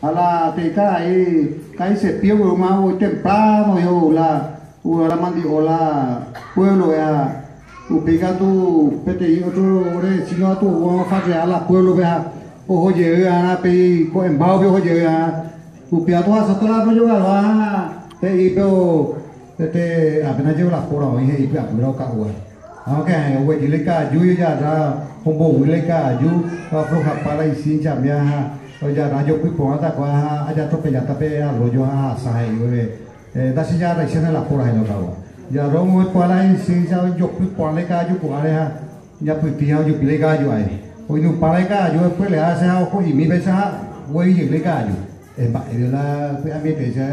Ha la te'i karai Kaisepi oguerúma voi temprano oho la la mandi'o la pueblo-pe ha upéi katu peteĩ otro ore vecino katu oúva ofarrea la pueblo-pe ha oho jey arã pe ko'ẽmbáope oho jey arã. Upéva tohasáta la rojogarua ha he'i pe este apenas llego la pora oĩ he'i py'apýra oka'úva. Ha okẽ oguejy la ika'aju ojarra omboguy la ika'aju oaflojapa la isíncha mía ha ojarra jopy porãta kua ha ajatropelláta pe arroyo ha ahasa he'i ore ndachejarraichéne la pora he'i la oka'úva. Jarro omoĩ la isíncha ojopy porã la ika'aju ku'áre ha ñapytĩ ha ojupi la ika'aju ái. Oinupã la ika'aju oepelea che ha oko'imi péicha ha oguejy la ika'aju. Mba'ére la py'amietéicha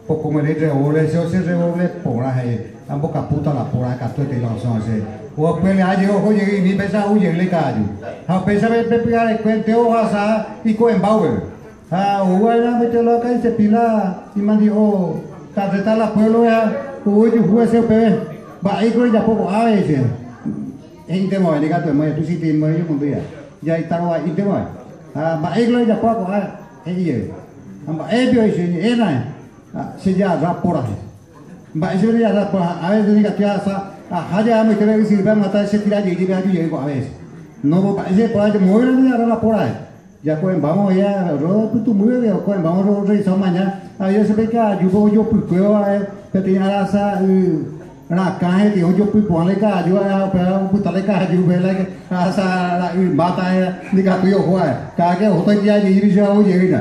pokõmere revóvle che che revóvle porã he'i ambokapúta la porã katuete la osẽva che. Oapelea jey oho jey imi péicha ou jey la ika'aju. Ha upéicha pe pyharekuénte ohasa iko'ẽmba upépe. Ha ou va'erã mboite la Kaisepi la imandi'o carreta la pueblo-pe ha ou ojuhu hese upépe. Mba'éiko rejapo ko'ápe he'i che. He'ínte vove nikatu emoĩ tuichaite emoĩ oñomondýi jaitarova'ínte vove. Ha mba'éiko rejapóva ko'ápe he'i jey. Ha mba'épe oĩ che ñe'ẽna che jarra porã. Mba'éicha che jarra porã a veces nikatu ahasa aha jave amoite ysyrype amata che tira jey jepe aju jey ko'ã veces. No mba'éicha porã moõi che jarra la porã. Ya ko'ẽmbámo oĩa ro pytũmbýpe ko'ẽmbámo ro revisá maña había che pe ka'ajúpe ojopykuéva peteĩ arasa rakã he'i ojopy porã la ika'aju ha upéva opyta la ika'ajúpe la arasa ra'y mbáta ndikatúi oho cada que ohóta ijajey jepi che ou jeýna.